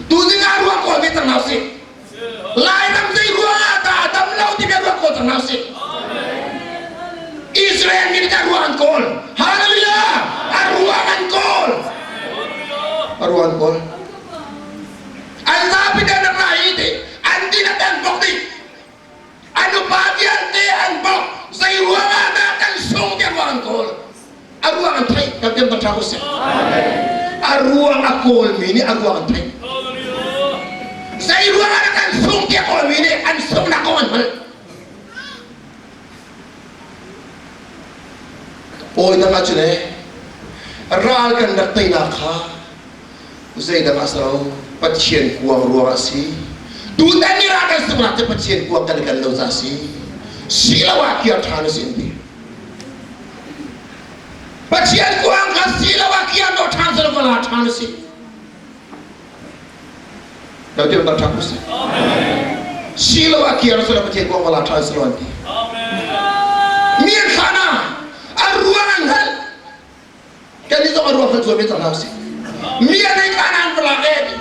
Tuzing ah ruah kawl ve cang hna usih. Lairam zei ruang ah dah a dam lo timi ruah kawl cang hna usih. Israel mi nih ruang an kawl. Hallelujah! A ruang an kawl. A ruang an kawl. An zapi te an ra hi ti. An dihlak an bok dih. An upa vialte an bok. Zei ruang ah dah kan sung ti ruang an kawl. A ruang an theih. Kan tiam kan ṭha usih. A ruang a kawlmi nih a ruang an theih. Zei ruang ah dah kan sung ti a kawlmi nih an sunghnak kong an hngalh. Awi dang ahcun ee ral kan rak teinak kha zeidang ah si lo Pathian kuang ruang ah si. Tutan ni ral kan sungnak cu Pathian kuang kan i ken lo ca si. Si lo ah kir ṭhan usih an ti. Pathian kuang kha si lo ah kir lo ṭhan si lo va la ṭhan usih. Lo ti rak ṭhak usih. Si lo ah kir si lo Pathian kuang va la ṭhan si lo an ti. Mi an thlah na a ruang an hngalh. Kan nih zong a ruang hngalh zuam ve cang hna usih. Mi an ei thlah na an va lak e ti.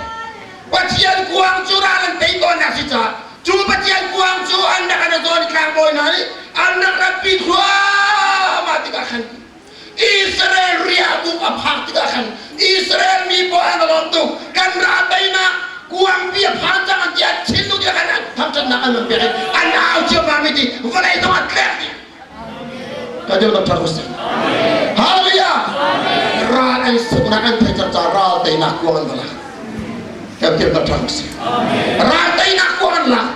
Pathian kuang cu ral an tei tawnnak si caah cu Pathian kuang cu an rak an zawn i tlangbawi hna nih an rak ratpi thluahmah tikah khan Israel riahbuk a phak tikah khan Israel mi pawl an lawm tuk kan ral teinak kuangpi a phan cang an ti an thinlung ti khan an thangṭhatnak an van pek i an au ciammam i ti vawlei zong an tlek dih ka deu dam ṭha usih Hallelujah ral an suknak an theih cang caah ral teinak kuang an va lak kan tiam dam ṭha usih ral teinak kuang an lak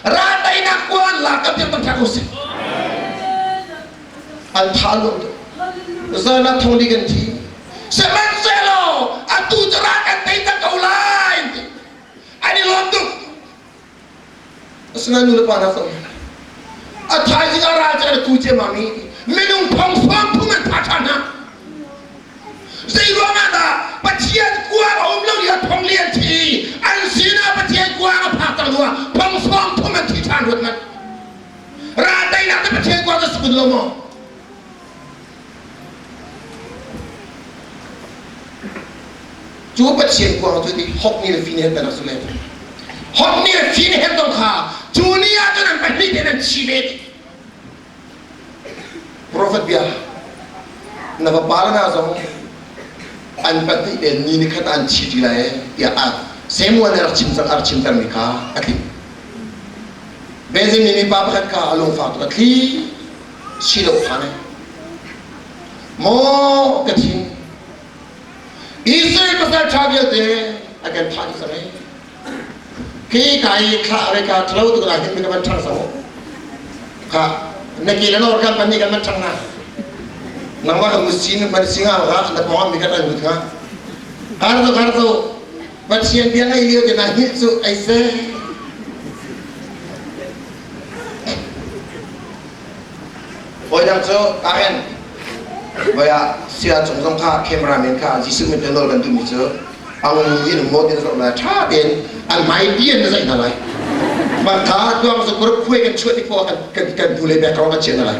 ral teinak kuang an lak kan tiam dam ṭha usih an tha lo zan ah thong li kan thi sihmanhsehlaw atu cu ral kan tei tak ko lai an i lawm tuk asinain nu le pa hna zong a thaizing ah ral cu an tu ciammam i minung thong sawm thum an tha ṭhan hna zei ruangah dah Pathian kuang a um lo lio thong li an thi an sinah Pathian kuang a phak cang hnuah thong sawm thum an thi ṭhan ruat ngat Ral teinak te Pathian kuang cu si kun lo maw? Cu Pathian kuang cu ti hok ni le fi ni hen tanak su le. Hok ni le fi ni hen tong kha cu ni ah cun an pahnih te nan chi ve ti. Prophet bia na va pa le na zong an pahnih te ni ni khat an chi ti lai tiah a Samuel nih a rak chim cang a rak chimter mi kha a tling. Benjamin mipa pakhat kha a lungfak tuk a thli si lo phan ai. Maw ka thin Israel pasal ṭha vialte a kan thah dih cang ai. Khi ka i thlah re ka ṭhalo tuk na hin ka van ṭhang sang kha na ke le lor kan pan nih kan van ṭhang na. Nangmah ka musin man singa ka na pawng mi kan an hut nga. Har tu har tu Pathian bia ngai lio te na hngilh cu ai seh. Hawi dang cu ahen voi ah sia cung zong kha camera men kha Jesuh min nawl kan duhmi cu ang in mo tin zoh lai tha tein an hmai bi an zaih hna lai bang kha tuang zu kur khuai kan chuah tik poah kan kan kan hnu le background kan chiah hna lai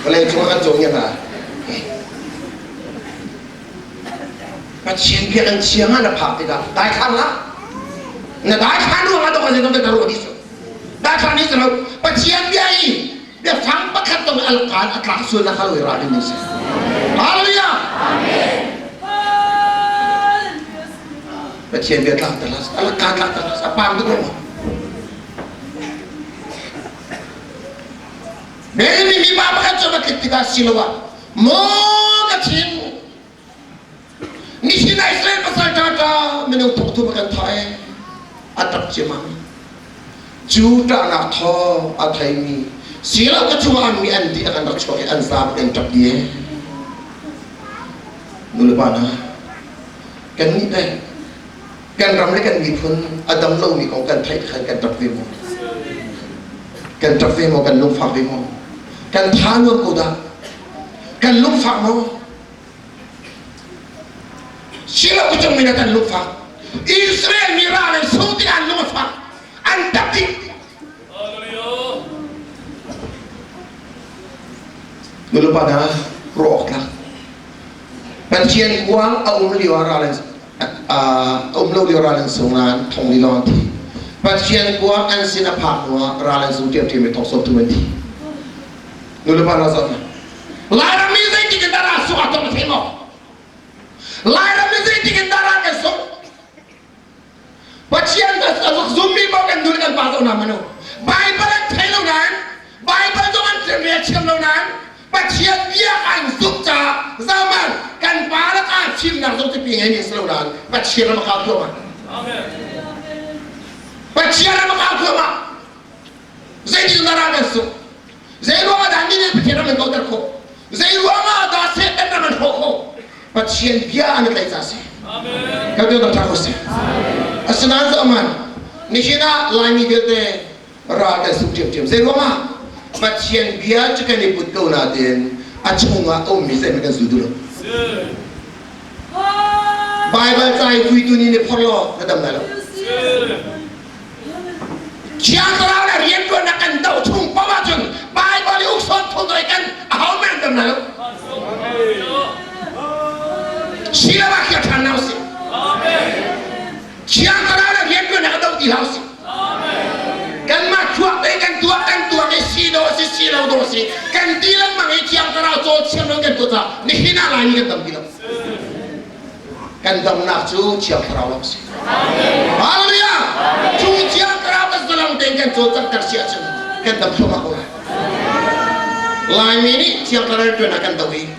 vawlei cung ah kan cawm hna Pathian biakinn thiang ah na phak tikah daithlan hlah. Na daithlan ruangah dawh zei dong ka ruah dih cu. Daithlan hi cu Pathian bia i biafang pakhat dong alkaan a tlak sual na hal ra ding si. Hallelujah. Pathian bia tlak ter alkaan tlak ter a pang tuk lo. Mary mi pa pakhat cu va tlik tikah siloah Maw ka thin nihin ah Israel pasal ṭaṭa minung thong thum a kan thah ee a ṭap ciammam cu ṭahnak thawng a theimi silo ka chungah an mi an dih a kan rak chuak i an zaam kan ṭap dih ee nulepa hna kan nih le kan ram le kan miphun a dam lomi kong kan theih khan kan ṭap ve maw kan ṭap ve maw kan lungfak ve maw kan tha nuam ko dah kan lungfak maw silo ku cung min kan lungfak Israel mi ral an sung tikah an lung a fak an ṭap dih nulepa hna ruah awk tlak. Pathian kuang a um lio ah ral an a um lo lio ral an sung nain thong li lawng an thi. Pathian kuang an sin a phak hnu ah ral an sung ṭhiamṭhiam i thong 30 an thi. Nulepa hna zoh hna. Lairam mi zeitik in dah ral sung ah tong na thei maw? Lairam mi zeitik in dah ral kan sung? Pathian a zummi paoh kan nu le kan pa zoh hna manu. Baibal an thei lo nain Baibal zong an rel thiam lo nain Pathian bia an zumh caah zaman kan pa le ka fimnak zong tipi ngei mi si lo nain Pathian ram a kau thluahmah. Pathian ram a kau thluahmah. Zeitin dah ral kan sungh? Zei ruangah dah mi nih Pathian ram an kauter khawh? Zei ruangah dah Satan ram an hrawh khawh? Pathian bia an i tlaih ca si. Kan tuan ṭha ko si. Asinain zaman nihin ah Laimi vialte ral kan sung ṭhiamṭhiam. Zei ruangah? Pathian bia cu kan i put ko nain a chungah a ummi zeihmanh kan zul duh lo. Baibal ca i puitu nih nih phor law na dam lai lo. Thiang Thlarau le rianṭuannak kan doh chung paoh ahcun Baibal i uksawn thawng kan ahohmanh an dam lai lo. Siloah khi a ṭhan hna usih. Thiang Thlarau le rianṭuannak a doh ti hlah usih. Kanmah thluak te kan tuah kan tuak i si dawh si si lo dawh si kan ti lengmang i Thiang Thlarau cawl thiam lo kan tuah caah nihin ah Laimi kan tam ti lo. Kan damnak cu Thiang Thlarau lawng si. Hallelujah! Cu Thiang Thlarau kan zalong tein kan cawlcanghter si ahcun kan dam thluahmah ko lai. Laimi nih Thiang Thlarau ṭuan ah kan do i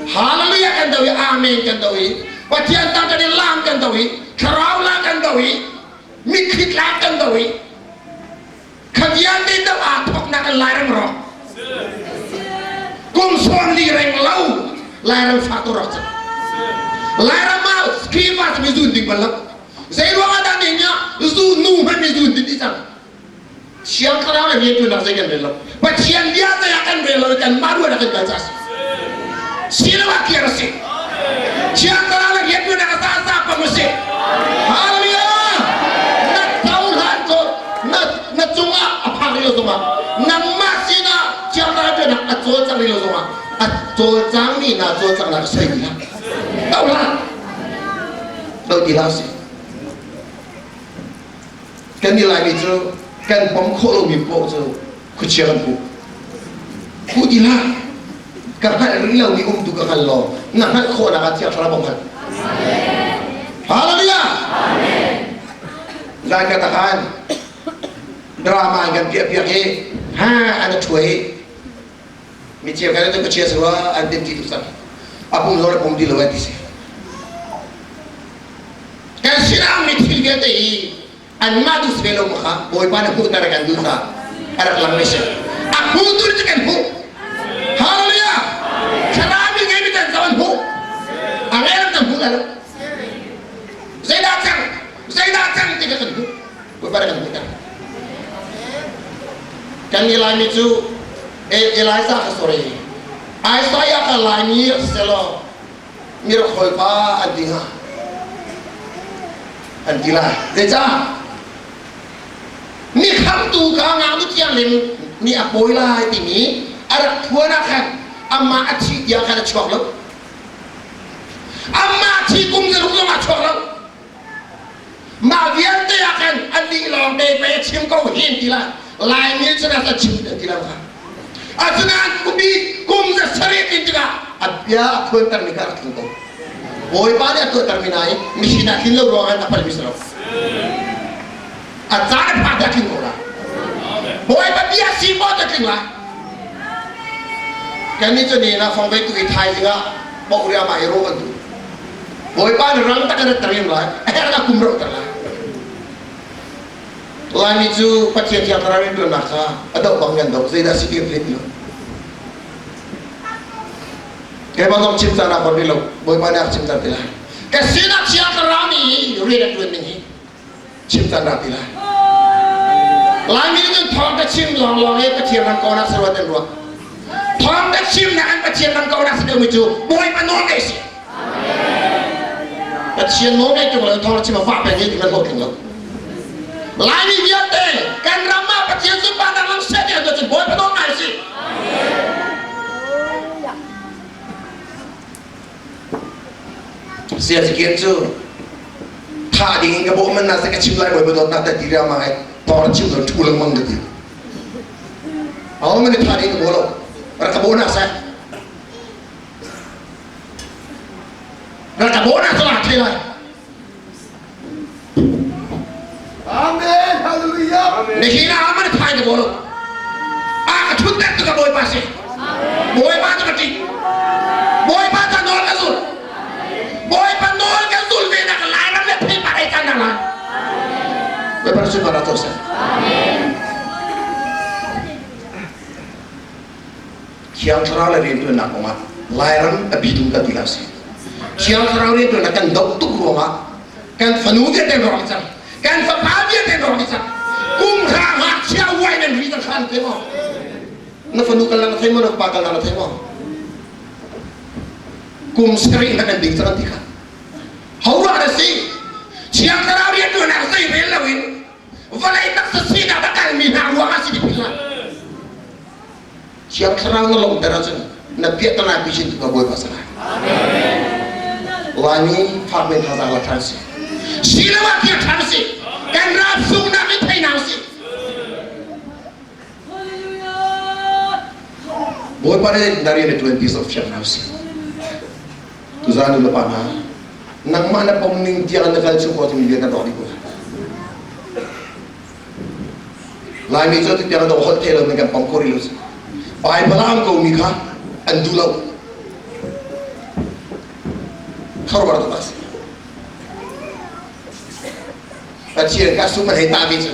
Hallelujah kan do i Amen kan do i Pathian tang kan i lam kan do i Thlarau la kan do i mitthli tlak kan do i kha vialte do aa thawknak in Lairam rawk kum 40 reng lo Lairam fa tu rawk cang Lairam ah Khrihfa mi zun ding bal lo zei ruang ah dah ne nya zu nu hmanh mi zun ding cang Thiang Thlarau le rianṭuannak zei kan rel lo Pathian bia zei ah kan rel lo kan mah ruan ah kan kal ca si lo ah kiar si Thiang Thlarau le rianṭuannak a za za pang usih Hallelujah na cohlan cu na na cungah a phak rih lo zongah nangmah sinah Thiang Thlarau ṭuannak a cawlcang rih lo zongah a cawlcangmi hna cawlcanghnak soi ti hlah do hlah do ti hlah usih Kan i Laimi cu kan pom khawh lomi paoh cu khuachia kan puh. Puh ti hlah. Ka hngalh rih lomi um tu ka hngal law na hngalh khawhnak ah Thiang Thlarau bawmh hal. Hallelujah! Zan ka takhan drama in kan piah piak i ha an a ṭhuai mi cheu kan cu khuachia si rua an tin ti tuk cang. A pum zong le pum ti lo an ti si. Kan sinah mi thil vialte hi anmah duh si ve lo maw kha Bawipa nih hmuhter a kan duh caah a rak lang mi si. A hmutu nih kan hmuh. Hallelujah! Thlarau mi ngei mi kan zoh an hmuh. A ngei lo kan hmuh lai lo. Zeidah cang? Zeidah cang ti kha kan hmuh. Bawipa nih kan hmuhter. Kan nih Laimi cu Elijah kha sorry. Isaiah kha Laimi selaw mi rak hawipa an ti hnga an ti lai zeicah mi khamtu ka ngaknu thianghlim nih a pawi lai timi a rak phuan ah khan amah a thih tiang khan a chuak lo amah thi kum zaruk zong a chuak lo mah vialte ah khan a lih lawng te pe chim ko hin ti lai Laimi cun a chim ti lo kha Asinain upi kum za sarih tlin tikah a bia a phuantermi kha a rak tling ko. Bawipa nih a tuahtermi hna i misin ah tlin lo ruangah a palmi si lo. A caan a phak a tling ko lai. Bawipa bia si maw ta tling lai. Kannih cu ni na fong ve tu i thaizing ah poh riahmah i rawh kan duh. Bawipa nih rang tak in rat ter lai. A herh ah kum roh ter lai. Laimi cu Pathian Thiang Thlarau rianṭuannak kha a doh bang kan doh. Zeidah si ti kan thei ti lo. Keimah zong chim caan ah rih lo. Bawipa nih a chim caan ti lai. Ka sinah Thiang Thlarau nih rian a ṭuan ning hi chim caan dah ti lai. Laimi nih cun thawng ka chim lawnglawng hi Pathian ram ko nak saruat an ruah. Thawng ka chim nak an Pathian ram ko nak si deuhmi cu Bawipa nawl ngaih si. Pathian nawl ngaih ṭung lo thawng chim a fah peng i ti kan hlawhtling lo. Laimi vialte kan ram ah Pathian sunparnak lang seh ti cun Bawipa nawl ngai si. Saya Zikian cu thah ding in ka bawh man na se ka chim lai bawi dawtnak ta ti riangmang ai tor chim lo thu lengmang ka ti. Aw man thah ding ka bawh lo. Rak ka bawh na sa. Rak ka bawh na sa la thei lai. Amen. Hallelujah. Nihin ah man thai ka bawh lo. A ka thut ter tu ka bawipa si. Bawipa tu ka ṭih. Bawipa ta nawl ka zul. Bawipa nawl ka zul ve nak Lairam le phei pa ei kan na lai. Bawipa sun para to seh. Thiang Thlarau le rianṭuannak kongah Lairam a bi dum kan ti hlah sih. Thiang Thlarau rianṭuannak kan doh tuk ruangah kan fanu vialte rawk cang. Kan fapa vialte rawk cang. Kum hra ngakchia uai nan ri cang khan te maw? Na fanu kal na thei maw? Na fapa kal na thei maw? Kum sarih na kan ding cang ti kha. Ho ruah na si? Thiang Thlarau rianṭuannak zei rel loin vawlei taksa sinak a kalmi hna ruangah si ti hlah. Thiang Thlarau na lawmhter ahcun na piahtana pi chin tu Bawipa sa lai. Laimi fak men thazaang la ṭhan si. Siloah kir ṭhan si. Kan ram sunghnak i theinak si. Bawipa nih na rian a ṭuan ti zoh fiang hna usih. Tuzaan nu le pa hna, nangmah na pom ning tiang na kal chung ko timi bia kan rawk dih ko. Laimi cu tiang do holh thei lo mi kan pom ko rih lo. Bible ah an ko mi kha an duh lo. Kharuar tak si. Pathian ka sum an hei ta ve cu.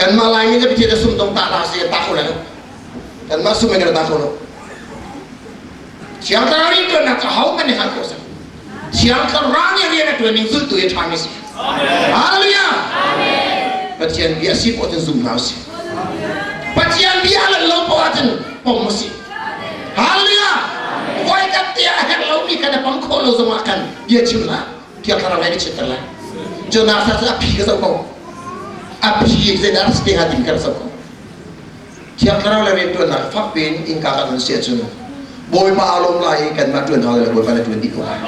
Kanmah Laimi le Pathian sum dong ta hlah seh ta kho lai lo. Kanmah sum in kan ta kho lo. Thiang Thlarau nih ṭuannak cu ahohmanh nih hngalh khawh a si. Thiang Thlarau nih rian a ṭuan ning zultu hi a ṭhami a si. Hallelujah! Pathian bia si poah cun zum hna usih. Pathian bia a lal lo poah ahcun pom usih. Hallelujah! Voikhat te a herh lomi kha na pom khawh lo zongah khan bia chim hlah. Thiang Thlarau he na chitter lai. Jonah sa cu a phi ka zoh ko. A phi zeidah a si te hnga timi ka rak zoh ko. Thiang Thlarau le rianṭuannak fak piin innka kan on si ahcun Bawipa aa lawm lai i kanmah ṭuan hau le Bawipa na ṭuan dih ko lai.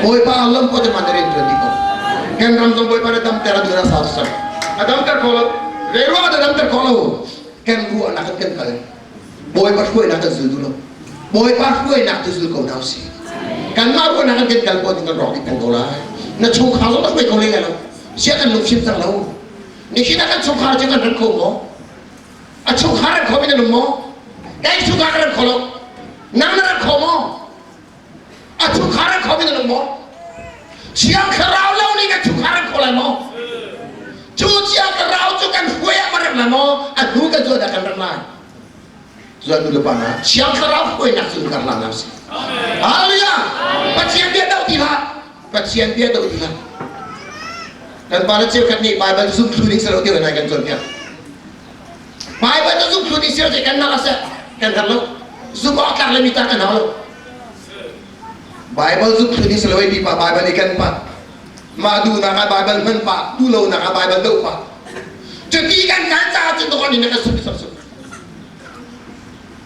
Bawipa aa lawm ko teman na rian ṭuan dih ko. Kan ram zong Bawipa na damter a duh na sau sang. A damter kho lo. Zeiruang ah damter kho lo? Kan ruahnak kan kan kal. Bawipa hruainak kan zul duh lo. Bawipa hruainak tu zul ko hna usih. Kanmah ruahnak kan kan kal ko kan rawk dih peng ko lai. Na chungkhar zong na hruai kho leh lai lo. Sia kan lungfim cang lo. Nihin ah kan chungkhar cu kan rat kho maw? A chungkhar rat kho mi nan um maw? Kai chungkhar ka rat kho lo. Nang na rat kho maw? A chungkhar rat kho mi nan um maw? Thiang Thlarau lo nih kan chungkhar rat kho lai maw? Cu Thiang Thlarau cu kan hruai ah ma rat lai maw? A hnu kan zuan ah kan rat lai. Zuan nu le pa hna, Thiang Thlarau hruainak cu kar hlah hna usih. Hallelujah! Pathian bia doh ti hlah. Pathian bia doh ti hlah. Kan pa le cheukhat nih Baibal zum thlu ding si lo ti nai kan cawnpiak. Baibal cu zum thlu ding si lo kan nak a kan har lo. Zum awk tlak le mi ta kan hau lo. Baibal zum thlu ding si lo i pa Baibal i kan pa. Mah duhnak ah Baibal hman pa, duh lonak ah Baibal doh pa. Cuti kan kan caah cun doh nih na kan sum sum sum.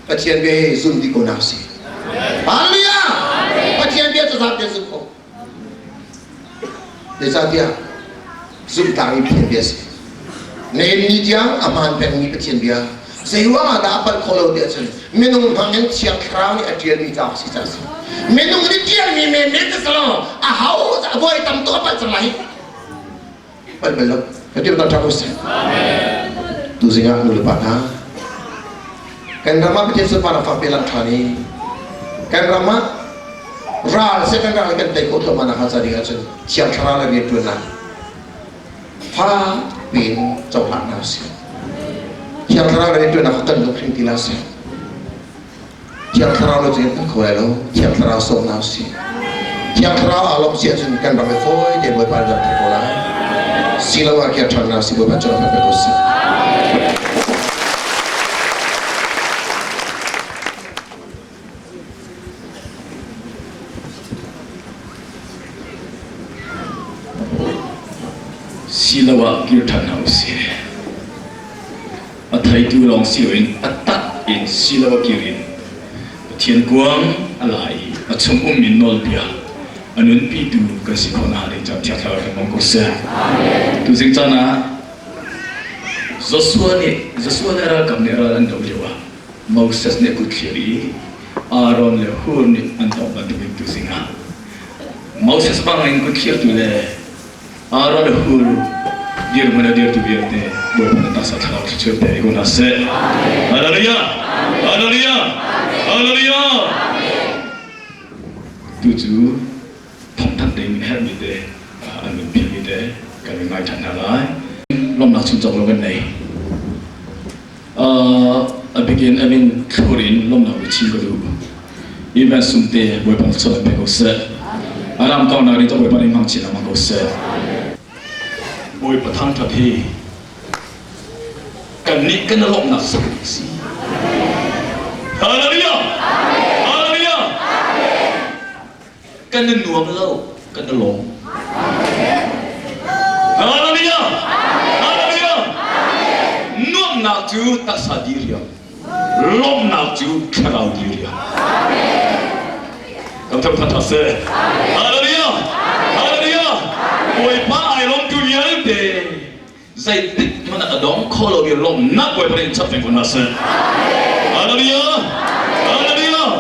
Pathian bia hi zum dih ko na si. Hallelujah! Pathian bia cu zap te zum ko. Zeicahtiah zumhtlak i Pathian bia a si. Nihin ni tiang a hmaan pengmi Pathian bia zeiruang ah dah a palh khawh lo ti ahcun minung hmang in Thiang Thlarau nih a ṭialmi cauk a si caah a si. Minung nih ṭialmi menmen cu si lo, a ho voi tam tuk a palh cang lai. Palh bal lo. Ka ti ṭha ko seh. Tuzing ah nu le pa hna kan ram ah Pathian sunparnak fak pe lang ṭhan i kan ram ah ral se kan ral kan tei khawh thluahmah nak hnga ca ding ahcun Thiang Thlarau le rianṭuannak fak piin cohlang hna usih. Thiang Thlarau le rianṭuannak kha kan lung hring ti la sih. Thiang Thlarau lo cun kan kho lai lo. Thiang Thlarau sawm hna usih. Thiang Thlarau aa lawmh si ahcun kan ram i fawi tein Bawipa nih rak ko lai. Siloah kia ṭhan hna si Bawipa cu rak pe ko seh. Siloah kir ṭhan hna usih. A theitu lawng si loin a tak in siloah kir in Pathian kuang a la i a A chung ummi nawlbia a nunpitu kan si khawh nakhnga ding caah Thiang Thlarau kan bawm ko seh. Tuzing caan ah Joshua nih Joshua le ralkap nih ral an doh lioah Moses nih a kut thlir i Aaron le Hur nih an tawk bantukin tuzing ah Moses bangin kut thlirtu le Aaron le Hur dirhmun a dirtu vialte Bawipa na taksa thlarau thluachuah pe ko hna seh. Hallelujah! Hallelujah! Hallelujah! Tu cu thawngthanh ding herhmi te an min philmi te kan in ngai ṭhan hna lai. Lawmhnak chung cawk lo kan nei. A bikin a min thlur in lawmhnak biachim ka duh. Event sumte Bawipa thluachuah pe ko seh. A ram kaunak ding Bawipa nih hmang chin lengmang ko seh. Bawipa thangṭhat hi kannih kan i lawmhnak sak si. Hallelujah! Hallelujah! Kan i nuam lo, kan i lawm. Hallelujah! Hallelujah! Nuamhnak cu taksa diriam, lawmhnak cu thlarau diriam. Kan thangthat hna seh. Hallelujah! Hallelujah! Bawipa ai lawmtu vialte zeitik hmanh ah a dong kho lomi lawmhnak Bawipa nih in chap peng ko hna seh. Hallelujah! Hallelujah!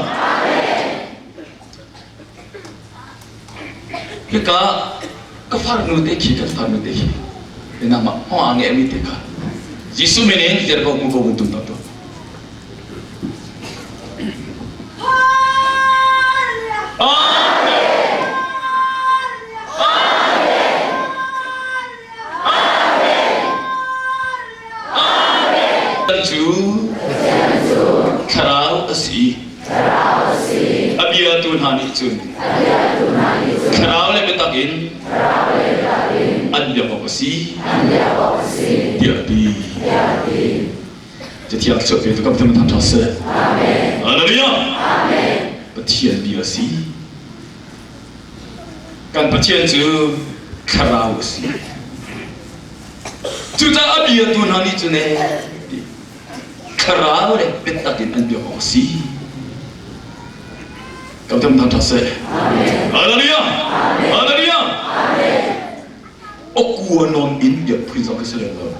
Hika ka farnu te khi kan farnu te khi nangmah hma ngeihmi te kha Jesuh min in dir ko mu ko tum to. Cu thlarau a si. A biatu hna nih cun thlarau le biatak in an biak awk a si tiah a ti. Cathiang chuah pe tu kam tham tha seh. Hallelujah. Pathian bia a si. Kan Pathian cu thlarau a si. Cucaah a biatu hna nih cun ee thlarau le biatak in an biak awk a si. Kan tham tha seh. Hallelujah! Hallelujah! Awkua nawn in biak phun zong ka si lem lo.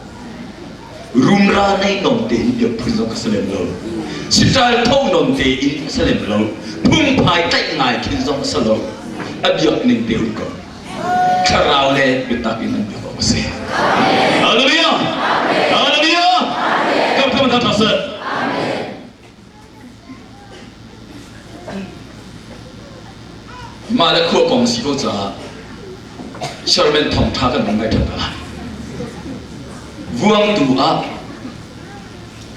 Rumra nei nawn tein biak phun zong ka si lem lo. Siṭal tho nawn tein a si lem lo. Phungphai tlaih ngai khin zong a si lo. A biak ning te um ko. Thlarau le biatak in an biak awk a si. Hallelujah! Hallelujah! Kam kam tha tha seh. Mah le khua kong si ko caah Sherman thawngṭha kan hmang ngai ṭhan hna lai. Vuangtu ah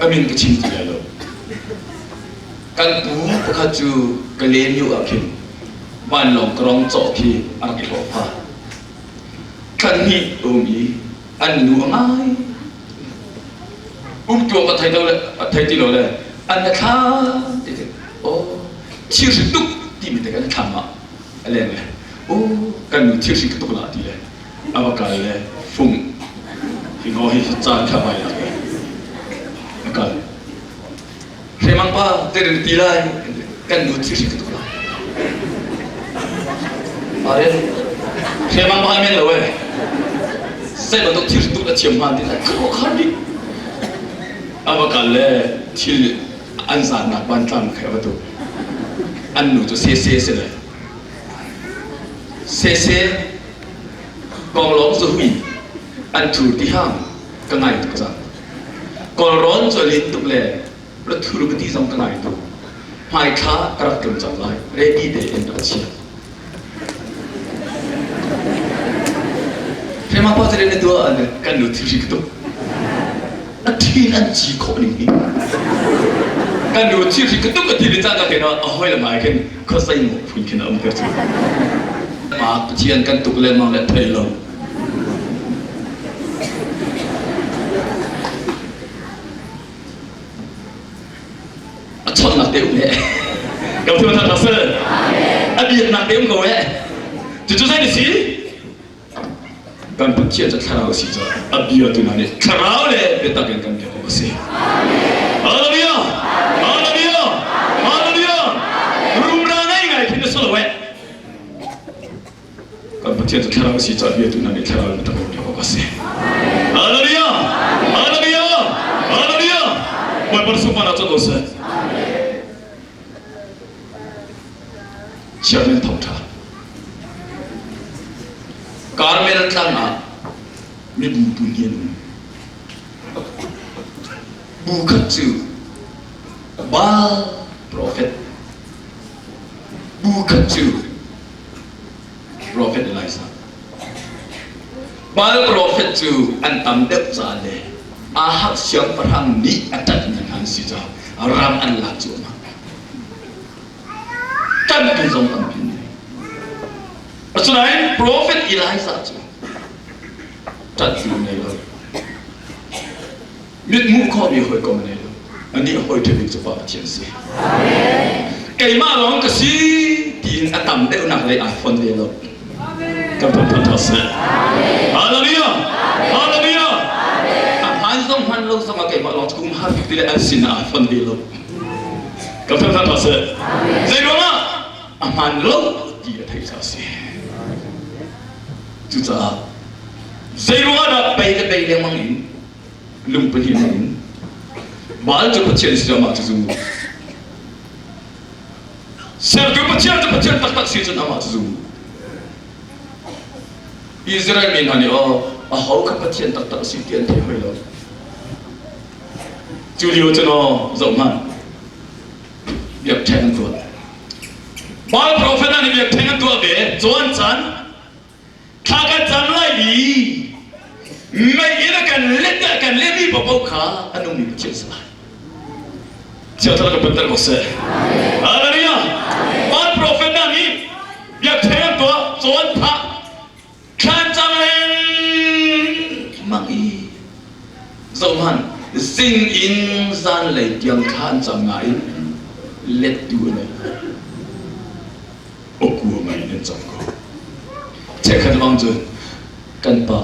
a min ka chim ti lai lo. Kan pu pakhat cu Kalaymyo ah khin vanlawng ka cawh khi a rak i hlawhfa. Thlan hnih a um i an nu a ngai. Umtu ka thei lo le thei ti lo le an na thla ti ti oh thirhri tuk timi te kan thlam ah a leng le oh kan nu thirhri ka tuk la ti le a va kal le fung hi ngo hi caan kha vai lak a kal Hremang pa te ti lai kan nu thirhri ka tuk lai Are Hremang pa men lo e zei bantuk thirhri tuk a thiam hman ti lai khar khar dih a va kal le thil an zannak bantlang khe a va tuk an nu cu se se se le se se konglong zu hui an thur ti hang ka ngai tuk cang Kawlrawn cu a lin tuk le rathur ka ti zong ka ngai tuk. Hmaithla ka rak tlung cang lai. Ready tein rak chia. Hrema pa cu na tuah kan nu thilri ka tuk. A thin an ci khawh ning hi. Kan nu thilri ka tuk a ti le cang ka khin a hoi le mai khin khuasai mu phun khin a um ter cu. Pa Pathian kan tuk lengmang le thei lo. A chawnhnak te um he. Ka phun hna sel. A biaknak te um ko he. Cucu zei na si? Kan Pathian cu thlarau a si caah a bia tu hna nih thlarau le biatak in kan biak awk a si. Hallelujah! Hallelujah! Hallelujah! Rumra ngai ngai khin na Pathian cu thlarau a si caah biatu hna nih thlarau in a tak biak awk a si. Hallelujah! Hallelujah! Hallelujah! Bawipa sunparnak cu ko seh. Chiarmen thawngṭha. Karmel tlang ah mibu tu hni an um. Bu khat cu Baal profet, bu khat cu Profet Elijah. Baal profet cu an tam deuh ca le Ahab siangpahrang nih a ṭanhmi hna an si caah ram an lak cuahmah. Ṭanhtu zong tampi an ngei. Asinain profet Elijah cu ṭanhtu ngei lo. Mithmuh khawhmi hawikom a nei lo. Anih a hawi ṭha bik cu Pa Pathian a si. Keimah lawng ka si tiin a tam deuhnak lei aa fon ve lo. Kan thangṭhat hna seh. Hallelujah! Hallelujah! A hmaan zong hman lo zong ah keimah lawng cu um har bik ti le an sin ah aa fon ve lo. Kan thangṭhat hna seh. Zei ruangah a hmaan lo ti a theih caah a si. Cucaah zei ruangah dah bei le bei lengmang in lung pahnih in Baal cu Pathian si amah cu zum Sertu Pathian cu Pathian taktak si cun amah cu zum Israel mi hna nih aw aho kha Pathian taktak si ti an thei hoi lo. Cu lio cun aw zoh hmanh biakṭheng an tuah. Baal profet hna nih biakṭheng an tuah ve cawn caan Thla kan cam lai i mei in a kan let a kan lehmi paohpaoh kha a nungmi Pathian si lai. Thiang Thlarau kan panter ko seh. Hallelujah. Van prophet hna nih biakṭheng an tuah, cawn phah, thlan cam lengmang i zohhmanh zing in zanlei tiang thla an cam nain lettu an nei. Awkua ngai in an cam ko. Cheukhat lawng cu kan pa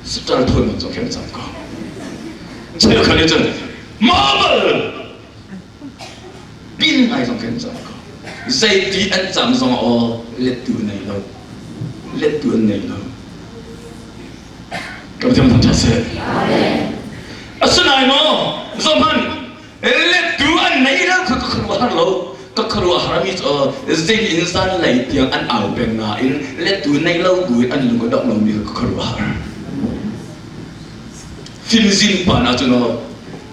sitar thawn bang zong khi an cam ko. Cheukhat nih cun marble pin ngai zong khi an cam ko. Zeiti an cam zong aw lettu an nei lo. Lettu an nei lo. Kan Pathian thangṭhat seh. Asinain maw zohhmanh lettu an nei lo kha ka khuaruahhar lo ka khuaruahhar mi cu zing in zanlei tiang an au peng nain lettu nei lo buin an lung a dongh lomi kha ka khuaruahhar fimzin pa na cu no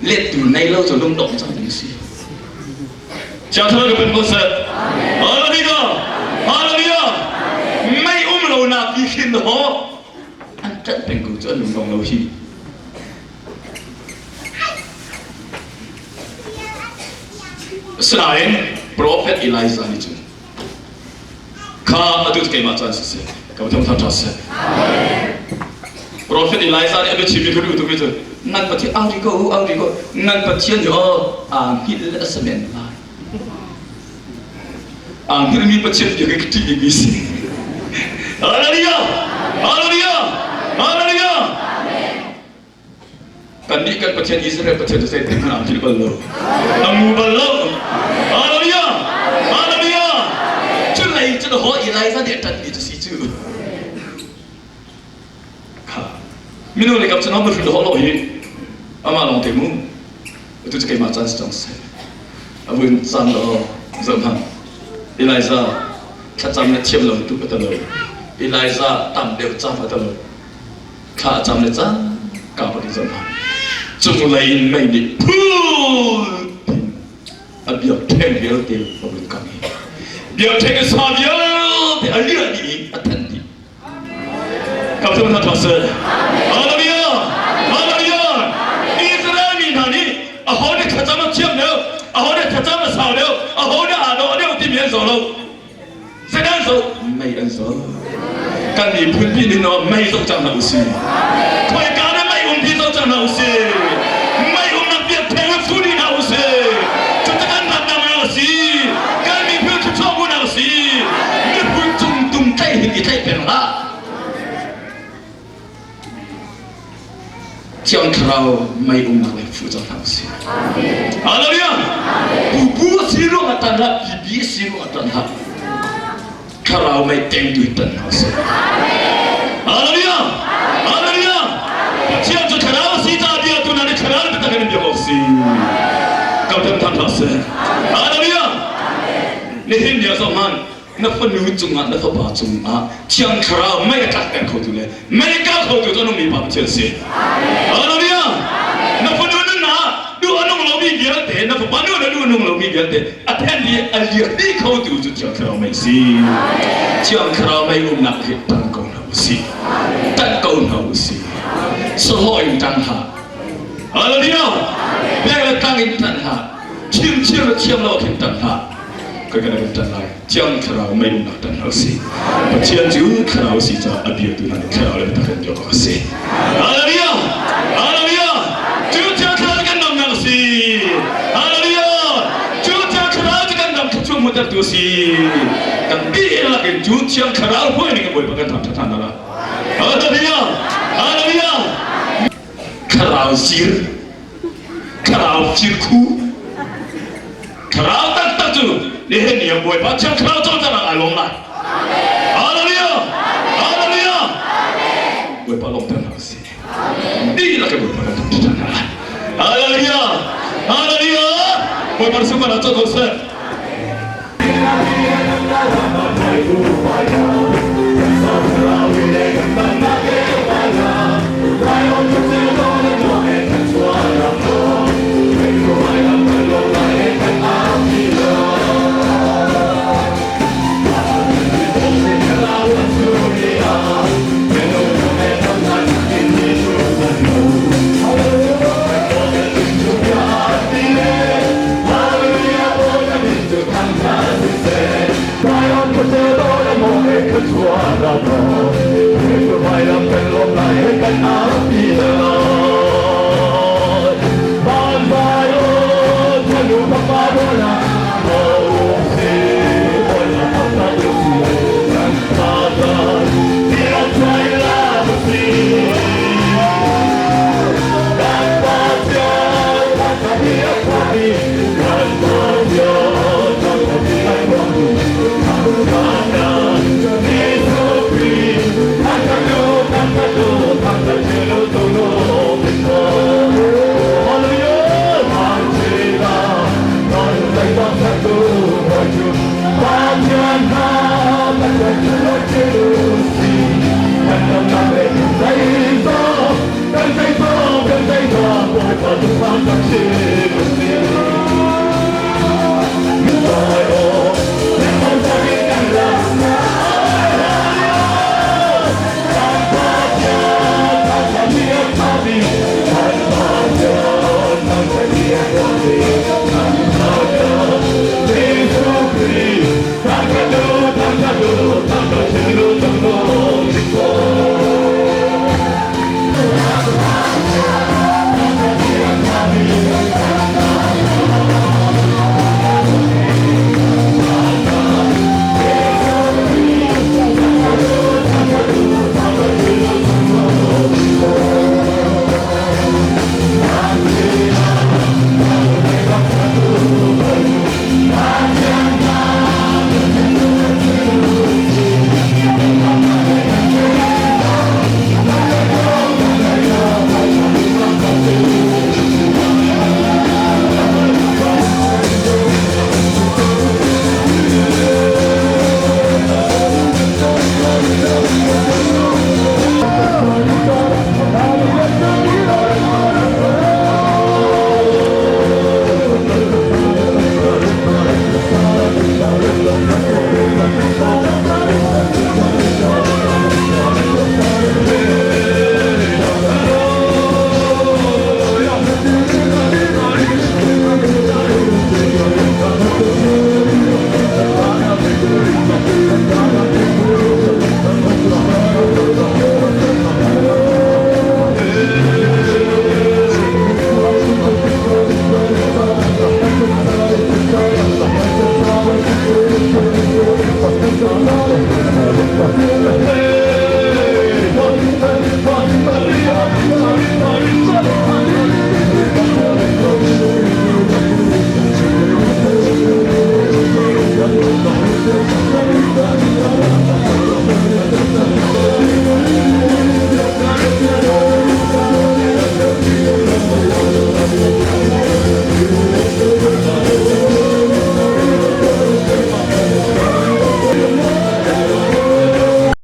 lettu nei lo cu lung dongh cang ding si Chiang Thlarau ka pen ko seh Hallelujah Hallelujah mei um lo nak ti khin ho an ṭanh peng ko cu an lung dong lo hi Asinain profet Elijah nih cun kha atu cu keimah caan siseh ka Pathian thangṭhat seh. Profet Elijah nih a biachimmi kha duh tukmi cu nan Pathian au rih ko u au rih ko nan Pathian nih aw aa hngilh le a si men lai. Aa hngilhmi Pathian bia ka ṭih bikmi si. Hallelujah! Hallelujah! Hallelujah! Kannih kan Pathian Israel Pathian cu zeitin hmanh aa philh bal lo. A ngu bal lo. Hallelujah! Hallelujah! Cu lei cu haw Elijah nih a ṭanhmi cu si cu. Kha. Minung lei kap cu no hrin ho lo hi. Amah lawng te mu. Atu cu keimah caan si cang seh. A vui caan lo zoh hmanh. Elijah thlacam le thiam lo tu ka lo. Elijah tam deuh cam ka lo. Thla a cam le cangka bak in zoh hna. Cunglei in mei nih phul a biakṭheng vialte a vun kangh i biakṭheng i sa vialte a liah dih i a thanh dih. Ka thung hna seh. Hallelujah! Hallelujah! Israel mi hna nih aho nih thlacam a thiam deuh, aho nih thlacam a sau deuh, aho nih aa dawh deuh timi an zoh lo. Zeidah an zoh? Mei an zoh. Kan miphun pi nih no mei zoh cang hna usih. Khoika dah mei um ti zoh cang hna usih. Mei umnak biakṭheng ah fu dih hna usih. Cucu kan ramdang a si. Kan miphun thluachuah bu hna usih. Miphun cung tum tlaih hin i tlaih peng hlah. Thiang Thlarau mei umnak le fuh cang hna usih. Hallelujah! Pupu a si ruang ah ṭan hlah, pipi a si ruang ah ṭan hlah. Thlarau mei kengtu in tan hna usih. Hallelujah! Hallelujah! Pathian cu thlarau a si caah bia tu na nih thlarau biatak in biak awk si. Kam than than hlah seh. Hallelujah! Nihin ni ah zong han na fanu cungah na fapa cungah Thiang Thlarau mei a tlakter khotu le mei a kau khotu cu a nungmi Pa Pathian si. Hallelujah! Na fanu nunnak duh a nung lomi vialte, na fapa nu na duh a nung lomi vialte a then i a liak dih khotu cu Thiang Thlarau mei si. Thiang Thlarau mei umnak hi tang ko hna usih. Tanh ko hna usih. Sahlawh in tang hlah. Hallelujah! Pek le tang in tanh hlah. Chim chir le thiam lo khin tanh hlah. Kan kan kan tanh lai. Thiang Thlarau mei umnak tanh hna usih. Pathian cu Thlarau si caah a biatu hna nih Thlarau le biatak in biak awk a si. Hallelujah! Hallelujah! Cu Thiang Thlarau kan namnak a si. Hallelujah! Cu Thiang Thlarau cu kan ram thluachuah hmuhtertu a si. Kan dihlak in cu Thiang Thlarau hruai ning in Bawipa kan thangṭhat hna la. Hallelujah! Hallelujah! Thlarau zir Thlarau firkhu Thlarau taktak cu nihin ni ah Bawipa Thiang Thlarau cawlcanghnak ai lawm lai. Hallelujah! Hallelujah! Bawipa lawmter hna usih. Dihlak in Bawipa kan thangṭhat hna lai. Hallelujah! Hallelujah! Bawipa sungah cawt ko seh.